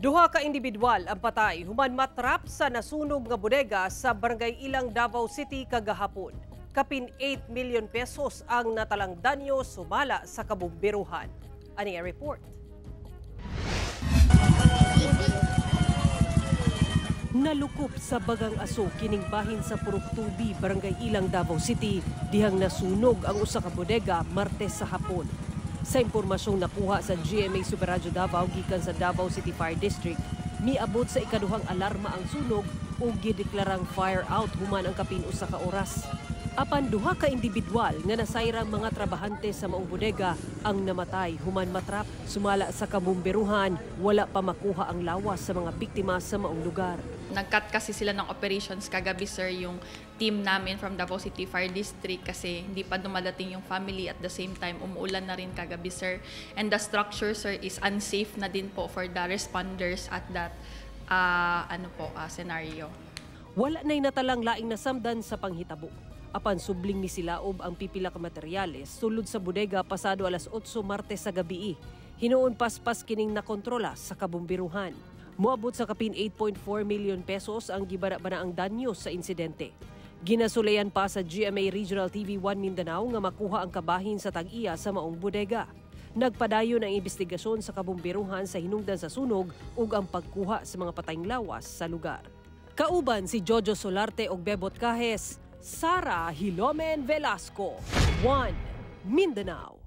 Duha ka individual ang patay human matrap sa nasunog nga bodega sa Barangay Ilang, Davao City kagahapon. Kapin 8 million pesos ang natalang danyo sumala sa kabumberuhan. Ani ang report. Nalukop sa bagang aso kining bahin sa Purok 2B, Barangay Ilang, Davao City, dihang nasunog ang usa ka bodega Martes sa hapon. Sa impormasyong nakuha sa GMA Super Radyo Davao gikan sa Davao City Fire District, miabot sa ikaduhang alarma ang sunog ug gideklarang fire out human ang kapin usa ka oras. Apan duha ka individual nga nasayrang mga trabahante sa maong bodega ang namatay human matrap. Sumala sa kabumberuhan, wala pa makuha ang lawas sa mga biktima sa maong lugar. Nag-cut kasi sila ng operations kagabi, sir, yung team namin from Davao City Fire District kasi hindi pa dumadating yung family. At the same time, umuulan na rin kagabi, sir. And the structure, sir, is unsafe na din po for the responders at that ano po, scenario. Wala na'y natalang laing nasamdan sa panghitabo. Apan subling misilaob ang pipila ka materyales sulod sa bodega pasado alas 8 Martes sa gabi. Hinuon paspas kining nakontrola sa kabumbiruhan. Moabot sa kapin 8.4 million pesos ang gibana-bana ang danyo sa insidente. Ginasulayan pa sa GMA Regional TV 1 Mindanao nga makuha ang kabahin sa tag-iya sa maong bodega. Nagpadayon ang investigasyon sa kabumbiruhan sa hinungdan sa sunog ug ang pagkuha sa mga patayng lawas sa lugar. Kauban si Jojo Solarte og Bebot Cajes, Sara Hilomen Velasco, 1 Mindanao.